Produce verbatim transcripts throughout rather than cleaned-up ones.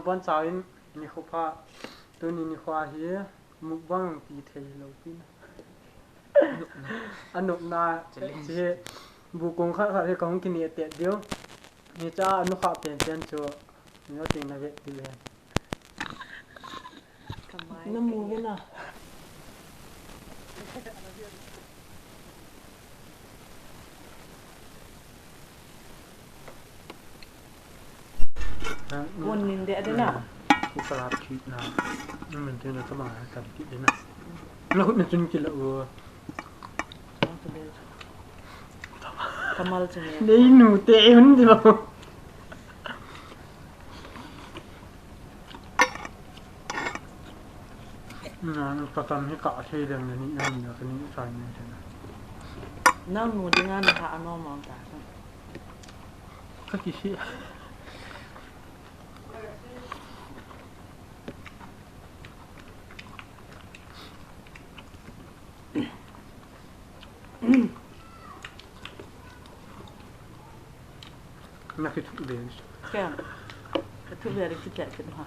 Bon chauvin nikho pha, tuni nikho hi mukbang ti thei lou tin. Anopna chi bu kong khat khat hi kahung kineh tet diu. Ni cha anu kha pen pen chu ni ting na ve ti le. Namu ve na. Kon nin de adena. Ku kala khit na. Namin te na tama kan kit de na. Na khut na chun kila u. Kamal chun. Nei nu te hun di ba. Na, na, ka tam hi ka thei leng na ni, na ni, ka ni sa ni, na. Nang nu dinga na ha normal ta. Ka kisi. Na kithuh ve. Kya? Kithuh ve, kithuh ve, kithuh ha.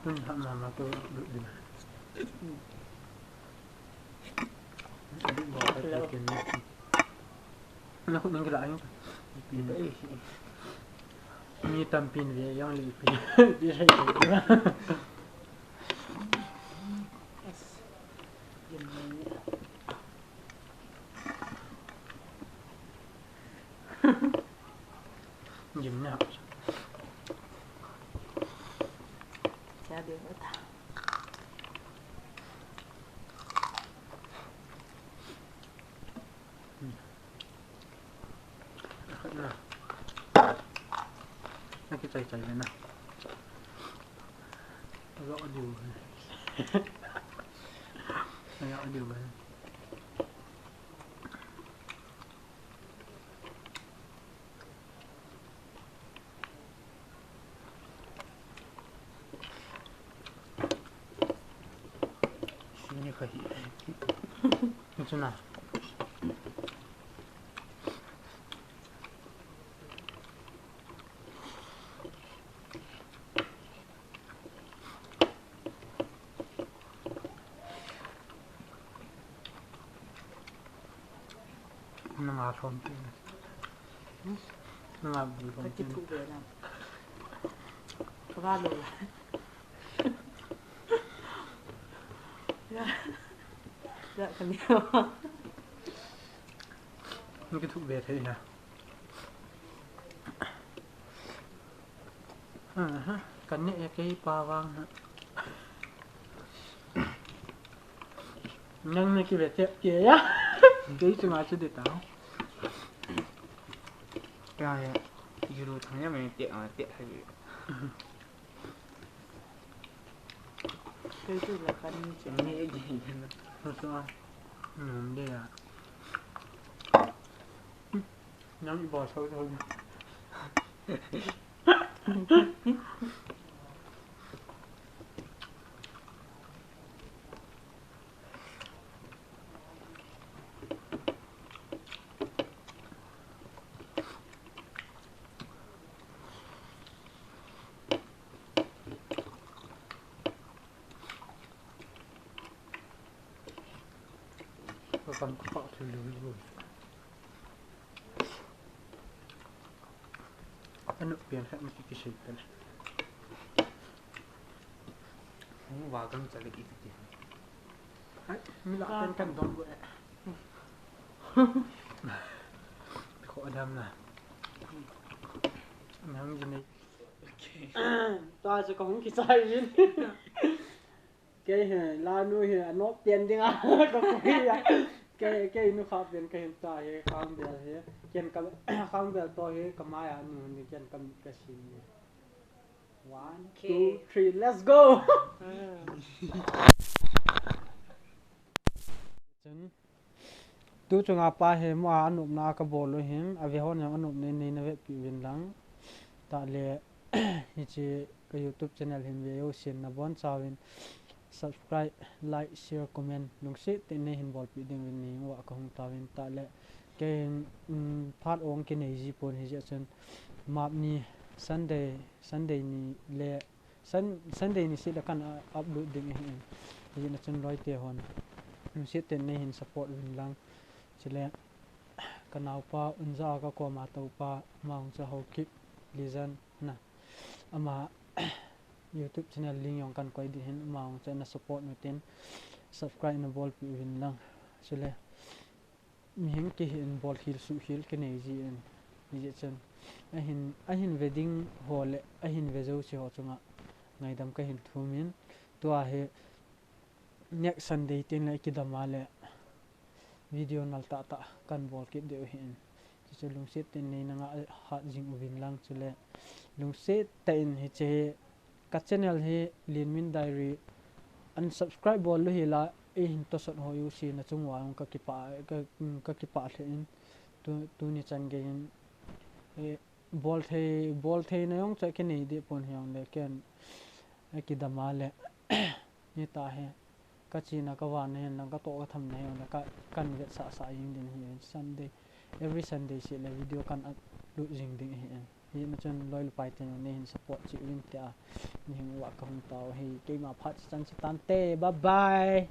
Tun ha mama ko dudin. Hello. Na khut ning kila ayo. Mi tampin ve yang le pi. Pi sai ko. Gimna. Cha de ta. Na. Na kichai chai na. Lo diu. Lo diu. Sini kahi. Itu na. Nanga lhom ti. Nanga bu lhom ti. Ka kithuh ve na. Ka va lo la. Ya. Ya ka ni. Ni kithuh ve thei na. Aha, kan ne ya kei pa vang ha. Nang ne ki ve te ke ya. Kei chunga chu de ta. Ya ya. Juru thang ya me te a te ha. Kei chu la kan ni che. Ni e ji na. Sa sa. Nang de ya. Nang iba sao sao. Ka kan ka pa thil lu lu. Anu pian khat mati kisei pen. Hung va gam chale kiti. Hai, mi la pen kan don go e. Ko adam na. Nang jini. Ta se ka hung kichai jin. Kei hi, lanu hi, anop pen ding a, ka pui a. Kei, kei nu kha pen ka hin cha hi, khang bel hi. Ken ka, khang bel to hi, ka mai a nu ni ken ka mit ka sin ni. One, two, three, let's go. Chun, tu chunga pa hi mo a anopna kabol u hin, ave hon jong anopna nei na vetpi uvin lang. Tah le, hiche ka YouTube channel hin ve jousen nabonchauvin subscribe, like, share, comment, lungset tah in nei hin bolpi ding uvin nei uva kahung tauvin tah le. Kei hin, um, phat ong kinei ji pon hijeh chun map ni Sunday, Sunday ni le Sun-, Sunday ni seh le kan, uh, upload ding ahi in. Hijeh chun loite hon lungset tah in nei hin support uvin lang. Chule ka naopa Unja a ka koma toupa, ama hung cha Haokip Lijan na. Ama YouTube channel link jong kan koi ding hin, ama hung cha na support nu tin subscribe na bolpi uvin lang. Chule mihing kihi in bolkhel suhkhel kinei ji in. Hijeh chun ahin, ahin ve ding ho le ahin ve jouse ho chunga ngaidam kahin thum in. Tua hi next Sunday tin le kidam a le video nal tah tah kan bol kit diu ahi in. Hichu lungset tah in nei na ngah hat jing uvin lang chule lungset tah in hiche hi ka channel hi Lenmin Diary unsubscribe bol lou hila, eihin tosot ho jouse na chung uva jong ka kipah, ka, ka kipah lheh in tu, tuni chan gei in, eh, bol thei, bol theina jong chu kinei deh pon hijongle ken, eh, kidam a le, hita hi, ka chena ka vanna hin lang ka toh ka thamna hijongle ka, kan vetsah sah jing ding ahi in Sunday, every Sunday seh le video kan upload jing ding ahi in. Hijeh chun loi le pai ten nei hin support cheh uvin tia, nei hin uva kahung tao hi, keima phat chan chu tante, bye bye.